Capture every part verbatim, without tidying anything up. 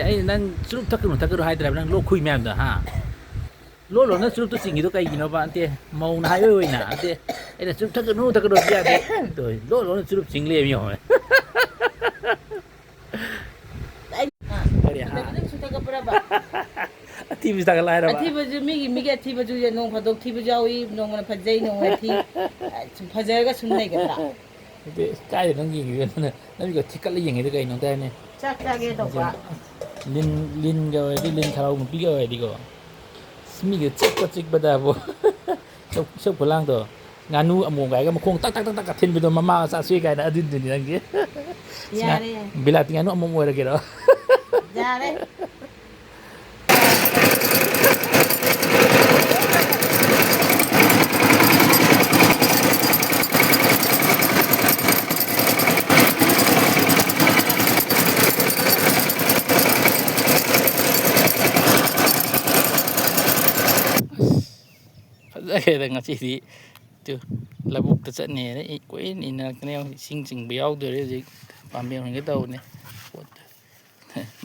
ꯑꯩꯅ ꯅꯪ ꯆꯨꯔꯨꯞ ꯊꯛꯀꯅꯨ, ꯊꯛꯀꯅꯨ ꯍꯥꯏꯗ꯭ꯔꯕ? ꯅꯪ ꯂꯣꯛ ꯈꯨꯏ ꯃꯌꯥꯝꯗꯣ, ꯍꯥ? ꯂꯣꯟ ꯂꯣꯟꯅ ꯆꯨꯔꯨꯞꯇꯨ ꯆꯤꯡꯉꯤꯗꯣ ꯀꯩꯒꯤꯅꯣꯕ? ꯅꯠꯇꯦ, ꯃꯧ ꯅꯍꯥ ꯑꯣꯏꯅ, ꯅꯠꯇꯦ, ꯑꯩꯅ ꯆꯨꯔꯨꯞ ꯊꯛꯀꯅꯨ, ꯊꯛꯀꯅꯨ ꯍꯥꯏꯕꯗꯤ ꯌꯥꯗꯦ꯫ ꯇꯧꯔꯤ, ꯂꯣꯟ ꯂꯣꯟꯅ ꯆꯨꯔꯨꯞ ꯆꯤꯡ ꯂꯩꯔꯝꯃꯤ ꯌꯦꯡꯉꯣ꯫ ꯑꯩ ꯀꯔꯤ, ꯍꯥ? ꯁꯨꯝ ꯊꯛꯀꯠꯄ꯭ꯔꯕ? ꯑꯊꯤꯕꯁꯤ ꯊꯥꯒꯠꯂ ꯍꯥꯏꯔꯕ? ꯑꯊꯤꯕꯁꯨ, ꯃꯤꯒꯤ, ꯃꯤꯒꯤ ꯑꯊꯤꯕꯁꯨ ꯅꯣꯡ ꯐꯥꯗꯣꯛ ꯊꯤꯕꯁꯨ ꯌꯥꯎꯏ, ꯅꯣꯡꯃꯅ ꯐꯖꯩ, ꯅꯣꯡꯃꯅ ꯊꯤ꯫ ꯁꯨꯝ ꯐꯖꯔꯒ ꯁꯨꯝ ꯂꯩꯒꯗ꯭ꯔꯥ? ꯅꯠꯇꯦ, ꯀꯥꯏꯗ ꯅꯪ ꯌꯦꯡꯉꯤꯗꯨꯅ? ꯅꯪ ꯅꯃꯤꯠꯀ ꯊꯤꯀꯠꯂ ꯌꯦꯡꯉꯤꯗꯨ ꯀꯩꯅꯣ ꯑꯝꯇ ꯍꯥꯏꯕꯅꯦ? ꯆꯥꯛ ꯆꯥꯒꯦ ꯇꯧꯕ꯫ ꯂꯤꯟ, ꯂꯤꯟꯒ ꯑꯣꯏꯔꯗꯤ, ꯂꯤꯟ ꯈꯥꯔꯧ ꯅꯨꯄꯤꯒ ꯑꯣꯏꯔꯗꯤꯀꯣ꯫ ꯑꯁ, ꯃꯤꯒ ꯆꯤꯛꯄ ꯆꯤꯛꯄꯗꯕꯨ꯫ ꯏꯁꯧ, ꯏꯁꯧ ꯈꯨꯂꯥꯡꯗꯣ꯫ ꯉꯥꯅꯨ ꯑꯃꯣꯝꯒ ꯍꯥꯏꯔꯒ ꯃꯈꯣꯡ ꯇꯛ ꯇꯛ ꯇꯛ ꯇꯛ ꯀ ꯊꯤꯟꯕꯗꯣ, ꯃꯃꯥ ꯃꯆꯥ ꯁꯨꯏ ꯀꯥꯏꯅ, ꯑꯗꯨꯗꯨꯅꯤ ꯅꯪꯒꯤ꯫ ꯌꯥꯔꯦ꯫ ꯕꯤꯂꯥꯇꯤ ꯉꯥꯅꯨ ꯑꯃꯣꯝ ꯑꯣꯏꯔꯒꯦꯔꯣ? ꯌꯥꯔꯦ꯫ ꯐꯖꯈ꯭ꯔꯦꯗ ꯉꯁꯤꯗꯤ꯫ ꯇꯨ, ꯂꯧꯕꯨꯛꯇ ꯆꯠꯅꯦꯅ ꯏ-, ꯀꯣꯏꯏꯟ ꯏꯟꯅꯔꯛꯇꯅ ꯌꯦꯡꯉꯨ, ꯏꯁꯤꯡ ꯆꯤꯡꯕ ꯌꯥꯎꯗꯣꯔꯦ ꯍꯧꯖꯤꯛ꯫ ꯄꯥꯝꯕꯤ ꯍꯨꯟꯒꯦ ꯇꯧꯕꯅꯦ꯫ ꯄꯣꯠꯇ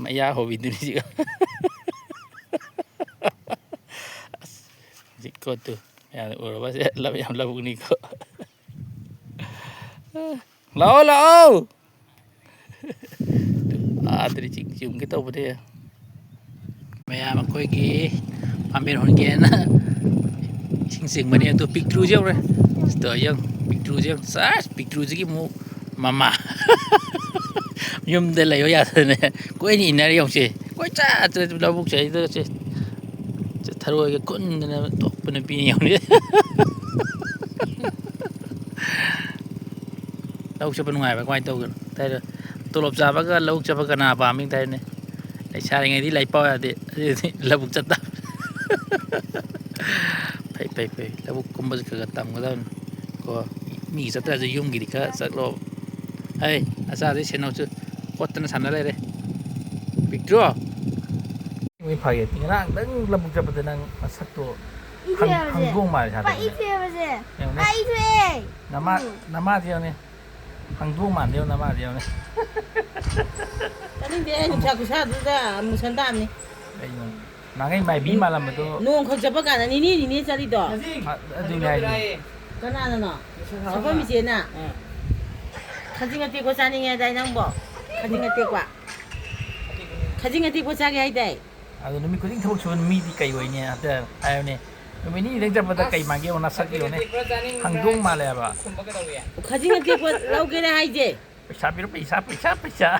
ꯃꯌꯥ ꯍꯣꯕꯤꯗꯨꯅꯤ ꯁꯤꯒ꯫ ꯑꯁ, ꯍꯧꯖꯤꯛ ꯀꯣꯠꯇꯨ ꯃꯌꯥꯝꯅ ꯎꯔꯕ? ꯁꯦ, ꯂꯧ-, ꯌꯥꯝ ꯂꯧꯕꯨꯛꯅꯤꯀꯣ꯫ ꯂꯥꯛꯑꯣ, ꯂꯥꯛꯑꯣ! ꯑꯥꯗꯗꯤ ꯆꯤꯡ ꯆꯤꯡꯒꯦ ꯇꯧꯕꯅꯦ꯫ ꯃꯌꯥꯝ ꯑꯩꯈꯣꯏꯒꯤ ꯄꯥꯝꯕꯤ ꯍꯨꯟꯒꯦꯅ ꯏꯁꯤꯡ ꯆꯤꯡꯕꯅꯦ꯫ ꯑꯗꯨ ꯄꯤꯛꯇ꯭ꯔꯨꯁꯦ ꯌꯦꯡꯉꯨꯅꯦ꯫ ꯁꯤꯗ ꯌꯦꯡꯉꯨ, ꯄꯤꯛꯇ꯭ꯔꯨꯁꯦ ꯌꯦꯡꯉꯨ꯫ ꯆꯥꯁ, ꯄꯤꯛꯇ꯭ꯔꯨꯁꯤꯒꯤ ꯑꯃꯨꯛ ꯃꯃꯥ꯫ ꯌꯨꯝꯗ ꯂꯩꯌꯣ ꯌꯥꯗꯅꯦ꯫ ꯀꯣꯏꯅ ꯏꯟꯅꯔ ꯌꯦꯡꯉꯨꯁꯦ꯫ ꯀꯣꯏ ꯆꯠ ꯆꯠ ꯂꯧꯕꯨꯛꯁꯦ ꯑꯩꯗ ꯆꯦ-, ꯆꯦ-, ꯊꯔꯣꯏꯒ ꯈꯨꯟꯗꯅ ꯇꯣꯛꯄ ꯅꯨꯄꯤꯅꯤ ꯌꯦꯡꯉꯨꯅꯦ꯫ ꯂꯧ ꯆꯠꯄ ꯅꯨꯡꯉꯥꯏꯕ꯭ꯔꯥ? ꯀꯃꯥꯏꯅ ꯇꯧꯒꯦ? ꯇꯥꯏꯗ ꯇꯣꯂꯣꯞ ꯆꯥꯕꯒ ꯂꯧ ꯆꯠꯄ ꯀꯅꯥ ꯄꯥꯝꯃꯤ ꯇꯥꯏꯅꯦ? ꯂꯩꯁꯥꯔꯤꯉꯩꯗꯤ ꯂꯥꯏꯔꯤꯛ ꯄꯥꯎ ꯌꯥꯗꯦ, ꯑꯗꯨꯗꯤ ꯂꯧꯕꯨꯛ ꯆꯠꯇ꯫ ꯐꯩ, ꯐꯩ, ꯐꯩ꯫ ꯂꯧꯕꯨꯛ ꯀꯨꯝꯕꯁꯦ ꯈꯔ ꯈꯔ ꯇꯝꯒꯗꯕꯅꯤ ꯀꯣ꯫ ꯃꯤꯒꯤ ꯆꯠꯇ꯭ꯔꯁꯨ ꯌꯨꯝꯒꯤꯗꯤ ꯈꯔ ꯆꯠꯂꯣ꯫ ꯍꯩ, ꯅꯆꯥꯗꯤ ꯁꯦꯟꯅꯧꯆꯨ꯫ ꯈꯣꯠꯇꯅ ꯁꯥꯟꯅ ꯂꯩꯔꯦ꯫ ꯄꯤꯛꯇ꯭ꯔꯨ꯫ ꯃꯤ ꯐꯥꯒꯦ꯫ ꯉꯔꯥꯡꯗꯪ ꯂꯧꯕꯨꯛ ꯆꯠꯄꯗ ꯅꯪ ꯃꯁꯛꯇꯣ ꯏ ꯍꯪ-, ꯊꯣꯛꯑꯦ ꯍꯥꯏꯕꯁꯦ꯫ ꯍꯪꯗꯣꯡ ꯃꯥꯜꯂꯦ ꯄꯥ, ꯏ ꯁꯥꯗꯕꯅꯦ꯫ ꯊꯣꯛꯑꯦ ꯍꯥꯏꯕꯁꯦ꯫ ꯌꯦꯡꯉꯨꯅꯦ꯫ ꯄꯥ, ꯏ ꯊꯣꯛꯑꯦ꯫ ꯅꯃꯥ-, ꯎꯝ꯫ ꯅꯃꯥꯗꯤ ꯌꯦꯡꯉꯨꯅꯦ꯫ ꯍꯪꯗꯣꯡ ꯃꯥꯟꯗꯦ ꯌꯦꯡꯉꯨ, ꯅꯃꯥꯗꯤ ꯌꯦꯡꯉꯨꯅꯦ꯫ ꯆꯥꯅꯤꯡꯗꯦ, ꯑꯩ ꯅꯨꯡꯁꯥ ꯈꯨꯁꯥꯗꯨꯗ ꯃꯨꯁꯟ ꯇꯥꯕꯅꯤ꯫ ꯀꯩꯅꯣ? ꯅꯍꯥꯟꯒꯩ ꯃꯥꯏꯕꯤ ꯃꯥꯜꯂꯝꯕꯗꯣ꯫ ꯅꯣꯡ ꯈꯛ ꯆꯠꯄ ꯀꯥꯟꯗ ꯅꯤꯅꯤ ꯅꯤꯅꯤ ꯆꯠꯂꯤꯗꯣ꯫ ꯑ-, ꯑꯗꯨꯅꯦ ꯍꯥꯏꯁꯦ꯫ ꯀꯅꯥꯅꯅꯣ? ꯁꯒꯣꯜ ꯃꯤꯆꯦꯅ? ꯈꯖꯤꯡ ꯑꯇꯦꯛꯄ ꯆꯥꯅꯤꯡꯉꯦ ꯍꯥꯏꯗꯥꯏ ꯅꯪꯕꯣ? ꯈꯖꯤꯡ ꯑꯇꯦꯛꯄ꯫ ꯈꯖꯤꯡ ꯑꯇꯦꯛꯄ ꯆꯥꯒꯦ ꯍꯥꯏꯗꯥꯏ? ꯑꯗꯣ ꯅꯨꯃꯤꯠ ꯈꯨꯗꯤꯡ ꯊꯕꯛ ꯁꯨꯕ ꯃꯤꯗꯤ ꯀꯩ ꯑꯣꯏꯅꯤ? ꯑꯝꯇ ꯍꯥꯏꯌꯨꯅꯦ꯫ ꯅꯨꯃꯤꯠ ꯅꯤꯅꯤꯗꯪ ꯆꯠꯄꯗ ꯀꯩ ꯃꯥꯟꯒꯦ ꯌꯦꯡꯉꯣ, ꯅꯁꯛ ꯌꯦꯡꯉꯣꯅꯦ꯫ ꯍꯪꯗꯣꯡ ꯃꯥꯜꯂꯦ ꯍꯥꯏꯕ꯫ ꯈꯖꯤꯡ ꯑꯇꯦꯛꯄ ꯂꯧꯒꯦꯅ ꯍꯥꯏꯁꯦ꯫ ꯄꯩꯁꯥ ꯄꯤꯔꯣ, ꯄꯩꯁꯥ, ꯄꯩꯁꯥ, ꯄꯩꯁꯥ꯫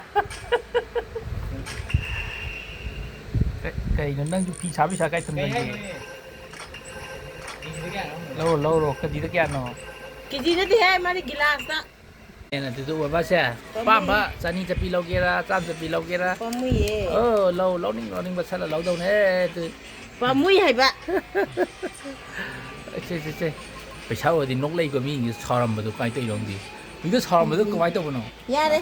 ꯀ-, ꯀꯩꯅꯣ, ꯅꯪꯁꯨ ꯐꯤ ꯁꯥ ꯄꯩꯁꯥ ꯀꯥꯏ ꯊꯝꯖꯟꯒꯦ? ꯂꯧꯔꯣ, ꯂꯧꯔꯣ꯫ ꯀꯦꯖꯤꯗ ꯀꯌꯥꯅꯣ? ꯀꯦꯖꯤ ꯅꯠꯇꯦꯍꯦ, ꯃꯥꯗꯤ ꯒꯤꯂꯥꯁꯇ꯫ ꯑꯦ, ꯅꯠꯇꯦ, ꯑꯗꯨ ꯕꯕꯥꯁꯦ, ꯑꯄꯥꯝꯕ ꯆꯅꯤ ꯆꯠꯄꯤ ꯂꯧꯒꯦꯔꯥ, ꯆꯥꯝ ꯆꯠꯄꯤ ꯂꯧꯒꯦꯔꯥ? ꯄꯥꯝꯃꯨꯏꯌꯦ꯫ ꯑꯣ, ꯂꯧ, ꯂꯧꯅꯤꯡ, ꯂꯧꯅꯤꯡꯕ ꯁꯠꯂ ꯂꯧꯗꯧꯅꯦ꯫ ꯑꯗꯨ ꯄꯥꯝꯃꯨꯏ ꯍꯥꯏꯕ꯫ ꯁꯦ, ꯁꯦ, ꯁꯦ꯫ ꯄꯩꯁꯥ ꯑꯣꯏꯔꯗꯤ ꯅꯣꯛꯂꯛꯏꯀꯣ, ꯃꯤꯁꯤꯡꯁꯦ ꯁꯥꯎꯔꯝꯕꯗꯣ ꯀꯃꯥꯏꯅ ꯇꯧꯔꯤꯅꯣ ꯈꯪꯗꯦ꯫ ꯃꯤꯗꯣ ꯁꯥꯎꯔꯝꯕꯗꯣ ꯀꯃꯥꯏꯅ ꯇꯧꯕꯅꯣ? ꯌꯥꯔꯦ꯫